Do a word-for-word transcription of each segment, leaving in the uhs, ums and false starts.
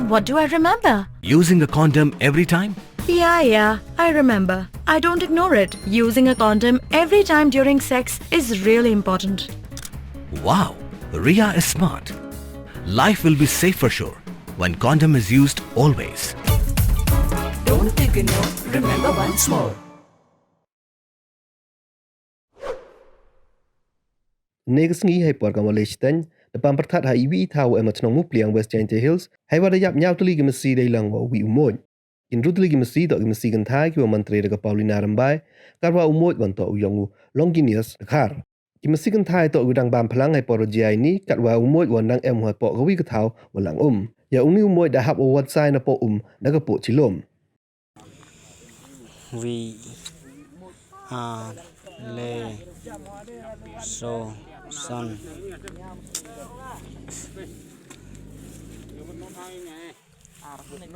What do I remember? Using a condom every time? Yeah, yeah, I remember. I don't ignore it. Using a condom every time during sex is really important. Wow, Ria is smart. Life will be safe for sure when condom is used always. Don't ignore, remember once more. Ynne ka sngi hei por kam wa le shiteng, da pam pyrthat ha iwi i thaw wa em ha chnong Mupliang, West Jaintia Hills, hei wa da yap ñiaw tylli ki masi dei lang wa uwi u moit. Ki ynru tylli ki masi toh ki masi kynthai ki wa man tre da ka Paulina Rymbai, katwa u moit wan toh u yong u Longinius Dkhar. Ki masi kynthai toh ki dang bam phlang hei por wa jia ini, katwa u moit wan dang em hapoh kawi ka thaw wa lang um. Ya uni u moit da hap wa wat sai napoh um da ka poh chilom. Wi, a, le, so, san.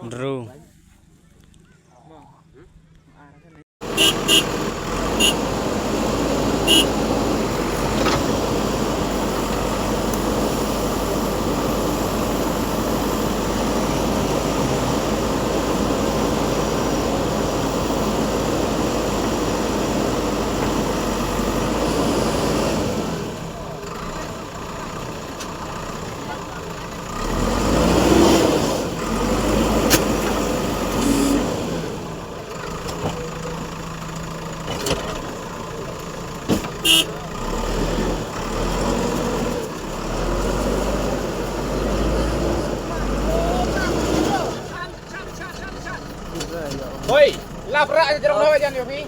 Ynru. Hoi, lap rak aja jerong hoi jan yopi.